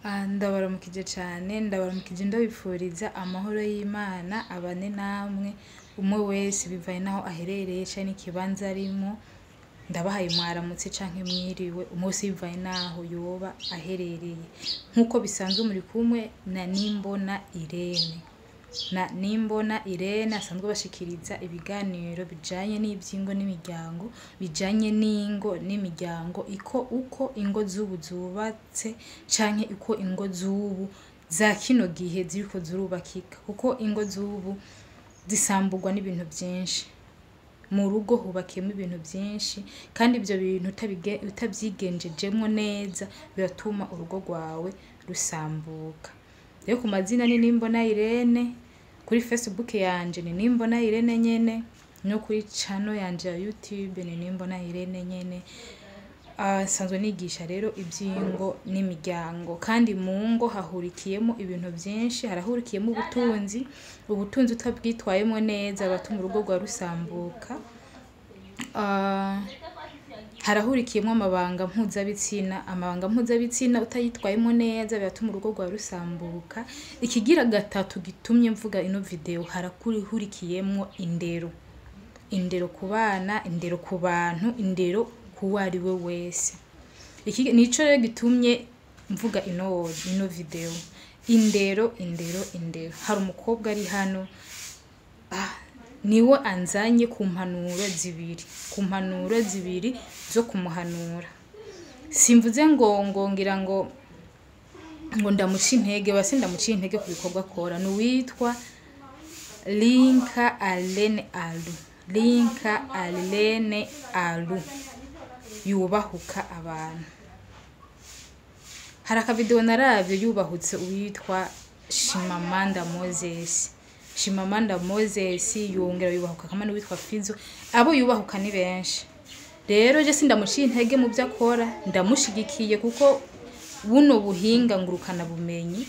Ndabaramukije cane, ndabaramukije, ndabipfuriza amahoro y'Imana abane namwe, umwe wese bivanye naho aherereye canke n'ikibanza arimwo. Ndabahaye mwaramutse canke mwiriwe, umwe wese bivanye naho yoba aherereye. Nk'uko bisanzwe, muri kumwe na Nimbona Irene, na Nimbona Irene asanzwe bashikiriza ibiganiro bijanye n'ivyingo n'imiryango, bijanye n'ingo n'imiryango, iko uko ingo z'ubu zubatse canke uko ingo z'ubu za kino gihe ziriko zirubakika, kuko ingo z'ubu zisamburwa n'ibintu vyinshi. Mu rugo hubakiyemwo ibintu vyinshi, kandi ivyo bintu utavyigenjejemwo neza biratuma urugo rwawe rusambuka. Rero ku mazina ni Nimbona Irene, kuri Facebook yanje ni Nimbona Irene nyene, no kuri channel yanje ya YouTube ni Nimbona Irene nyene. Nsanzwe nigisha rero ivy'ingo n'imiryango, kandi mu ngo hahurikiyemo ibintu vyinshi. Harahurikiyemo ubutunzi. Ubutunzi utabwitwayemwo neza biratuma urugo rwawe rusambuka. Harahurikiyemwo amabanga mpuzabitsina. Amabanga mpuzabitsina utayitwayemwo neza biratuma urugo rwawe rusambuka. Ikigira gatatu gitumye mvuga ino video, harahurikiyemwo indero: indero ku bana, indero ku bantu, indero kuwo ari we wese. Iki nico rero gitumye mvuga ino video: indero, indero, indero. Hari umukobwa ari hano, niwe anzanye ku mpanuro zibiri zo kumuhanura. Simvuze ngo ngira ngo ndamuca intege, basi ndamuciye intege ku bikorwa akora. Ni uwitwa Linka Alene Alu. Linka Alene Alu yubahuka abantu. Hari akavideo naravye yubahutse uwitwa Shimamanda Moses. Shimamanda Moses yongera yubahuka kamwe n'uwitwa Fizo. Abo yubahuka ni benshi. Rero je sindamuciye intege mu byo akora, ndamushigikiye, kuko buno buhinga ngurukana bumenyi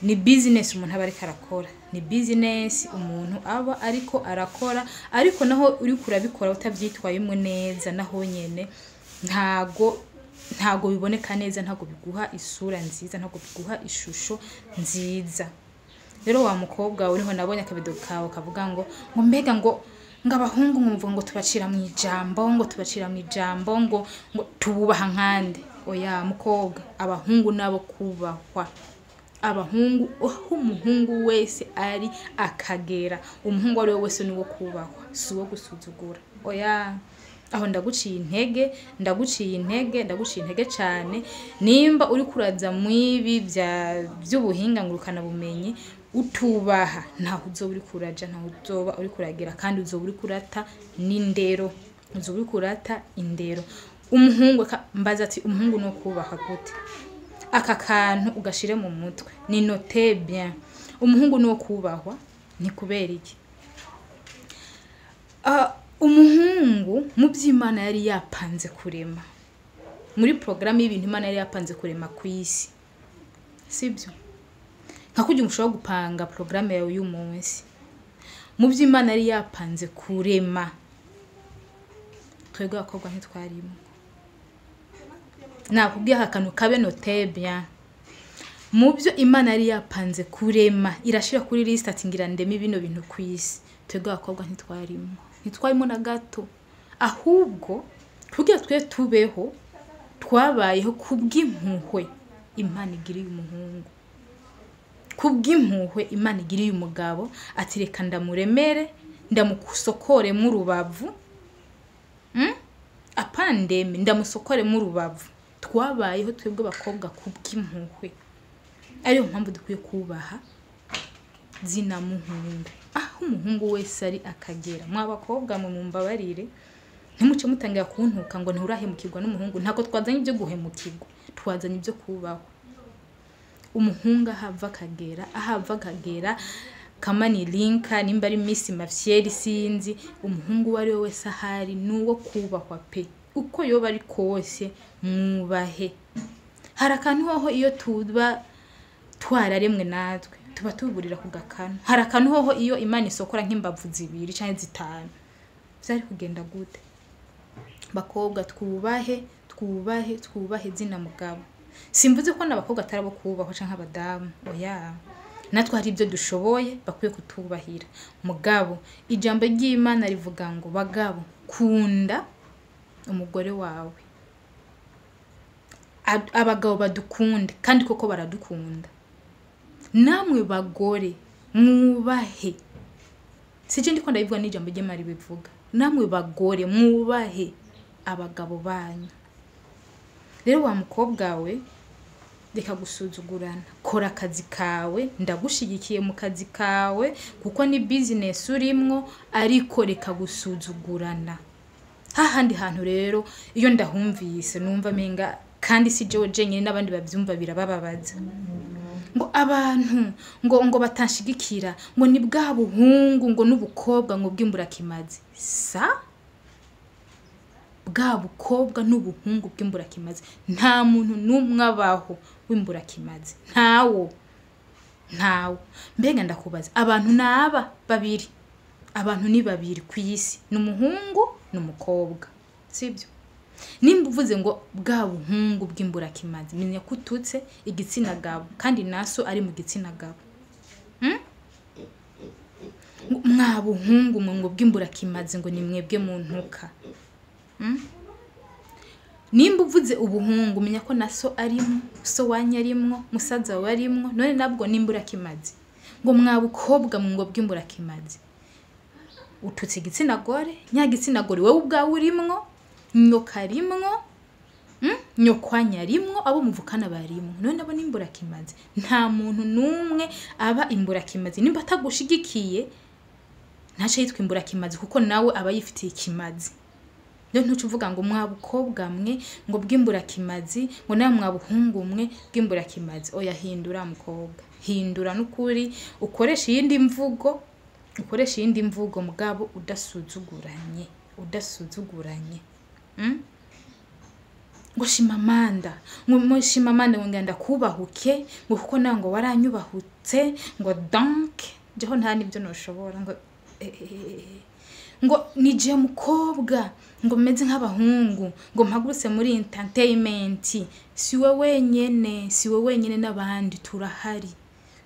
ni business umuntu aba ariko arakora, ni business umuntu aba ariko arakora. Ariko naho uriko urabikora utavyitwayemwo neza, naho nyene ntago biboneka neza, ntago biguha isura nziza, ntago biguha ishusho nziza. Rero wa mukobwa, uriho nabonye akabido kawe kavuga ngo mbega ngo abahungu nkumva ngo tubacira mu ijambo, ngo tubacira mu ijambo, ngo tububaha nkande. Oya mukobwa, abahungu nabo kubahwa. Abahungu, aho umuhungu wese ari akagera, umuhungu ari we wese niwo kubahwa, si uwo gusuzugura. Oya, aho ndaguciye intege, ndaguciye intege, ndaguciye intege cyane. Nimba uri kuraza mwibi bya by'ubuhinga ngurukana bumenyi utubaha, ntaho uzoba uri kuraja, ntaho uzoba uri kuragera, kandi uzoba uri kurata n'indero, uzoba uri kurata indero. Umuhungu mbaza ati: umuhungu no kubaha gute? Aka kantu ugashire mu mutwe, ni note bien. Umuhungu no kubahwa ni kubera iki? Umuhungu mu by'Imana yari yapanze kurema, muri porogaramu y'ibintu Imana yari yapanze kurema ku isi, sibyo? Nka kugira ushobora gupanga porogaramu yawe y'umunsi, mu by'Imana yari yapanze kurema, twebwe abakobwa ntitwarimo. Nakubwiye aka kantu kabe note bien. Mu byo Imana yari yapanze kurema, irashira kuri liste ati: ngira ndeme bino bintu ku isi, twebwe abakobwa ntitwarimo, ntitwarimo na gato. Ahubwo kugira twe tubeho, twabayeho kubw'impuhwe Imana igiriye umuhungu, kubw'impuhwe Imana igiriye umugabo, ati: reka ndamuremere, ndamusokoremo urubavu. Apana ndeme, ndamusokoremo urubavu. Twabayeho twebwe abakobwa kubw'impuhwe, ariyo mpamvu dukwiye kubaha zina muhungu aho umuhungu wese ari akagera. Mwa bakobwa mwe, mumbabarire, ntimuce mutangira kuntuka ngo nturahemukirwa n'umuhungu. Ntabwo twazanye ibyo guhemukirwa, twazanye ibyo kubahwa. Umuhungu ahava akagera, ahava akagera, kama ni Linka, nimba ari Miss Mafyeri, sinzi, umuhungu uwo ari we wese ahari nuwo kubahwa pe. Uko yoba ari kose, mwubahe. Hari akantu hoho iyo tuba twararemwe natwe tuba tuburira ku gakanu. Hari akantu hoho iyo Imana isokora nk'imbavu zibiri canke zitanu, vyari kugenda gute? Bakobwa, twubahe, twubahe, twubahe zina mugabo. Simvuze ko n'abakobwa atari abo kubahwa canke abadamu, oya, natwe hari ibyo dushoboye bakwiye kutubahira. Mugabo ijambo ry'Imana rivuga ngo bagabo, kunda umugore wawe. Abagabo badukunde, kandi koko baradukunda. Namwe bagore mwubahe, sije ndiko ndabivuga, n'ijambo ry'Imana ribivuga. Namwe bagore mwubahe abagabo banyu. Rero wa mukobwa we, reka gusuzugurana, kora akazi kawe, ndagushigikiye mu kazi kawe kuko ni business urimwo, ariko reka gusuzugurana. Hahandi hantu rero iyo ndahumvise numva menga, kandi si jewe jenyine, n'abandi bavyumva birabababaza, ngo abantu ngo batanshigikira, ngo ni bwa buhungu ngo n'ubukobwa ngo bw'imburakimazi. Sa bwa bukobwa n'ubuhungu bw'imburakimazi, nta muntu n'umwe abaho w'imburakimazi, ntawo, ntawo. Mbega ndakubaza, abantu naba babiri, abantu ni babiri ku isi, ni umuhungu n'umukobwa, sibyo? Nimba uvuze ngo bwa buhungu bw'imburakimazi, menya ko ututse igitsina gabo, kandi naso ari mu gitsina gabo. Mwa buhungu mwe ngo bw'imburakimazi, ngo ni mwebwe muntuka. Nimba uvuze ubuhungu, menya ko naso arimwo, so wanyu arimwo, musaza wawe arimwo. None nabwo n'imburakimazi? Ngo mwa bukobwa mwe ngo bw'imburakimazi, ututse igitsina gore. Nya gitsina gore wowe ubwawe urimwo, nyoka arimwo, nyokwanya arimwo, abo muvukana barimwo, none nabo n'imburakimazi? Nta muntu n'umwe aba imburakimazi. Nimba atagushigikiye ntace yitwa imburakimazi, kuko nawe aba yifitiye ikimazi. Rero ntuce uvuga ngo mwa bukobwa mwe ngo bw'imburakimazi, ngo nawe mwa buhungu mwe bw'imburakimazi. Oya, hindura mukobwa, hindura n'ukuri, ukoresha iyindi mvugo, ukoresha iyindi mvugo, mugabo udasuzuguranye, udasuzuguranye. Ngo Shimamanda, ngo Shimamanda, ngo ngenda kubahuke, ngo kuko nawe ngo waranyubahutse, ngo donc jeho nta nibyo noshobora, ngo ngo nije mukobwa ngo meze nk'abahungu, ngo mpagurutse muri entertainment. Si we wenyene, si we wenyene, n'abandi turahari,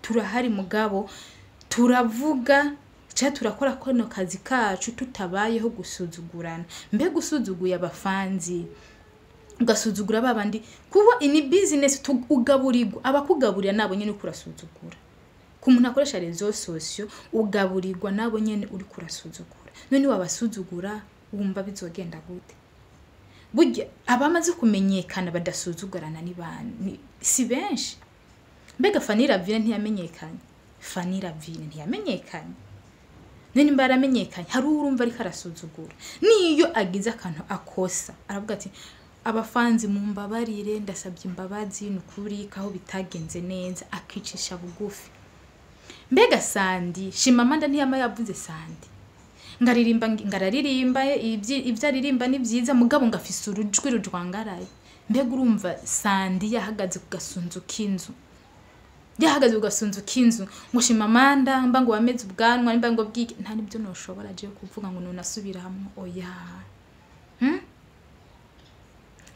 turahari, mugabo turavuga cyangwa turakora kano kazi kacu tutabayeho gusuzugurana. Mbega usuzuguye abafanzi, ugasuzugura babandi, kuba ini business ugaburirwa, abakugaburira nabo nyene uriko urasuzugura. Ku muntu akoresha réseaux sociaux, ugaburirwa nabo nyene uriko urasuzugura. None wabasuzugura wumva bizogenda gute? Burya abamaze kumenyekana badasuzugurana ni si benshi. Mbega Fanny Ravine ntiyamenyekanye? Fanny Ravine ntiyamenyekanye? None nimba yaramenyekanye, hari uwo urumva ariko arasuzugura? Niyo agize akantu akosa, aravuga ati abafanzi mumbabarire, ndasabye imbabazi, ni ukuri kaho bitagenze neza, akicisha bugufi. Mbega Sandi Shimamanda ntiyama yavuze Sandi ngaririmba, ngararirimba, ibyo aririmba ni byiza, mugabo ngafise urujwi rujwangaraye. Mbega urumva Sandi yahagaze ku gasunzu k'inzu, yahagaze ku gasunzu k'inzu ngo Shimamanda mba ngo wameze ubwanwa, mba ngo bwike, nta nibyo noshobora je kuvuga ngo nonasubira hamwe, oya.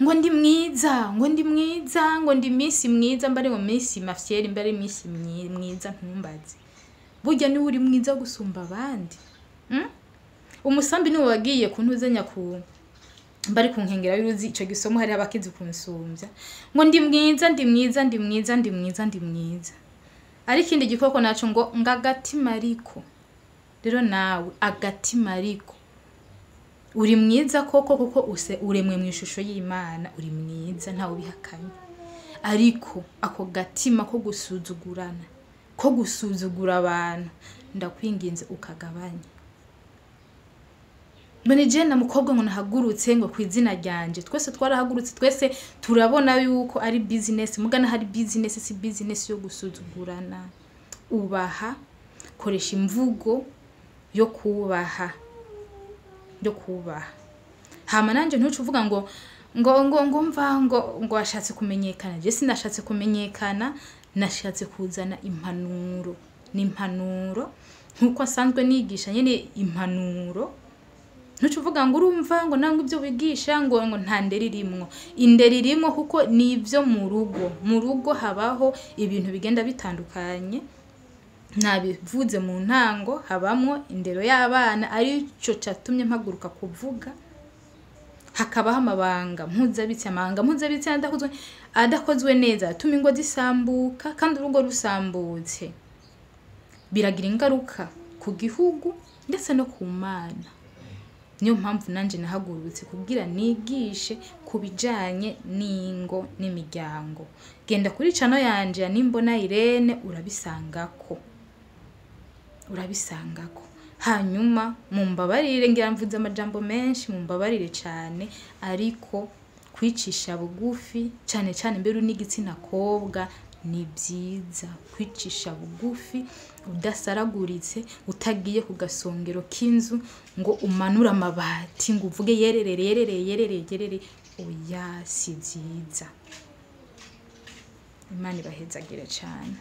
Ngo ndi mwiza, ngo ndi mwiza, ngo ndi miss mwiza, mba ari ngo miss mafyeri, mba ari miss mwiza, ntumbaze. Burya niwe uri mwiza gusumba abandi. Umusambi niwe wagiye kuntuzenya ku bari ku nkengera y'uruzi, ico gisomo hari abakizi kunsumbya, ngo ndi mwiza, ndi mwiza, ndi mwiza, ndi mwiza, ndi mwiza. Ariko ikindi gikoko naco ngo ngagatima, ariko rero nawe agatima, ariko uri mwiza koko, kuko use uremwe mu ishusho y'Imana, uri mwiza, ntawe ubihakanye. Ariko ako gatima ko gusuzugurana, ko gusuzugura abantu, ndakwinginze ukagabanya. Mbone je na mukobwa ngo nahagurutse ngo ku izina ryanje, twese twarahagurutse, twese turabona yuko ari business. Mugana hari business, si business yo gusuzugurana. Ubaha, koresha imvugo yo kubaha, yo kubaha. Hama nanje ntuce uvuga ngo mva ngo washatse kumenyekana. Je sinashatse kumenyekana, nashatse kuzana impanuro. Ni impanuro nkuko asanzwe nigisha nyene impanuro. Ntuce uvuga ngo urumva ngo nangwa ibyo wigisha ngo nta ndero irimwo. Indero irimwo kuko ni ibyo mu rugo. Mu rugo habaho ibintu bigenda bitandukanye, nabivuze mu ntango, habamwo indero y'abana, arico catumye mpaguruka kuvuga. Hakabaho amabanga mpuzabitsina. Amabanga mpuzabitsina adakozwe neza atuma ingo zisambuka, kandi urugo rusambutse biragira ingaruka ku gihugu ndetse no ku Mana. Niyo mpamvu nanje nahagurutse kugira nigishe ku bijanye n'ingo n'imiryango. Genda kuri channel yanje ya Nimbona Irene, urabisangako, urabisangako. Hanyuma mumbabarire, ngira mvuze amajambo menshi, mumbabarire cane, ariko kwicisha bugufi cane cane mbere n'igitsina kobwa ni byiza kwicisha bugufi, udasaraguritse, utagiye ku gasongero k'inzu ngo umanure amabati ngo uvuge yererere yererere yererere yerere. Oya, si byiza. Imana ibahezagire cane.